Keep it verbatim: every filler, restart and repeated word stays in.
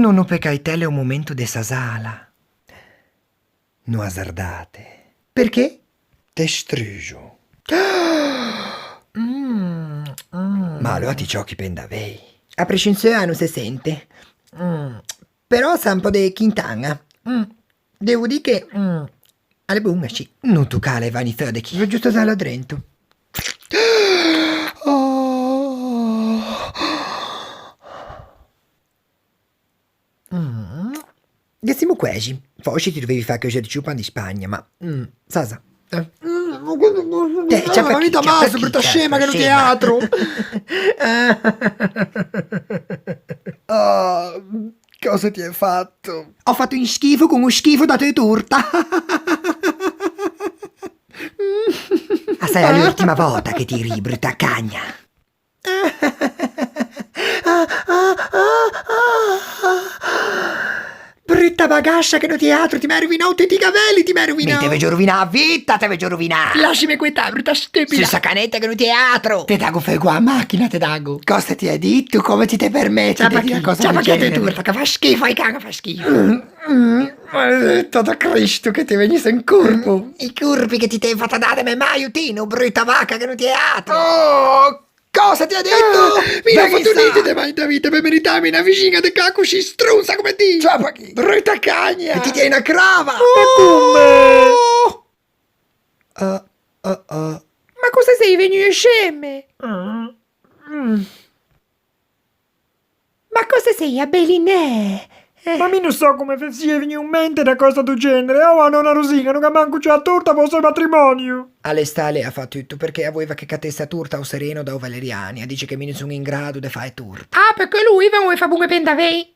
No, no, pe caitelle o momento de sasâla. No azardâte. Perché? Te struxo. Mm, mm. Ma aloa ti ciòchi pe ndavei. A prescenseua no se sente. Mm. Però sa un pö de Quintana. Mm. Devo dî che, mm, a l'é boña, sì. No toccâla e vegnî feua de chì. Veuggio stasâla drento. Oh. Mm. Ghe simo quæxi. Fòscite ti dovevi fâ cheuxe de ciù pan di Spagna, ma, mm, sa, sa. Eh. Mm, ma questo, questo... Te, ciapa chì, ciapa chì, bruta scema che no ti atro. Ah, cosa ti ai fato? Ò fato un schifo con un schifo da teu torta. A sarà l'ultima vòta che ti rî, bruta cagna. Bruta bagascia che no ti è atro, ti m'hai rovinâ tutti i cavelli, ti m'hai rovinâ. Mi te veggio rovinâ a vita, te veggio rovinâ. Lascime quietâ, bruta stupida. Su sacaneta che no ti è atro. Te dago fuego a machina, te dago. Cosa ti ai dito? Come ti te permetti de dî na cosa del genere? Ciapa chì, ciapa chì, te turta, che fa schifo, i can, fa schifo. Mm, mm, maledeta da Cristo che ti vegnisse in corpo. Mm, i corpi che ti te hai fato dare me mai, Tino, bruta vaca che no ti è atro. Oh! Cosa ti ai dito? Ah, mi no ò fato ninte de mai inta vita pe meritâme na vixiña de cà cuscì stronsa come ti! Ciapa chì! Bruta cagna! E ti ti ai na crava! Oh! Ma come? Ah, ah, ah. Ma cöse sei vegnue sceme? Mm. Mm. Ma cöse sei, a belinæ? Eh. Ma mi no sò come ve sia vegnû in mente na cösa do genere. Oh, a nòna Rosiña no gh'à manco ciù a torta pe-o seu matrimònio. A l'é stâ lê a fâ tutto, perché a voeiva che catesse a torta a-o sereno da-o Valeriani. A dixe che mi no son in grado de fâ e torte. Ah, perché lui o ven o e fa boñe pe ndavei?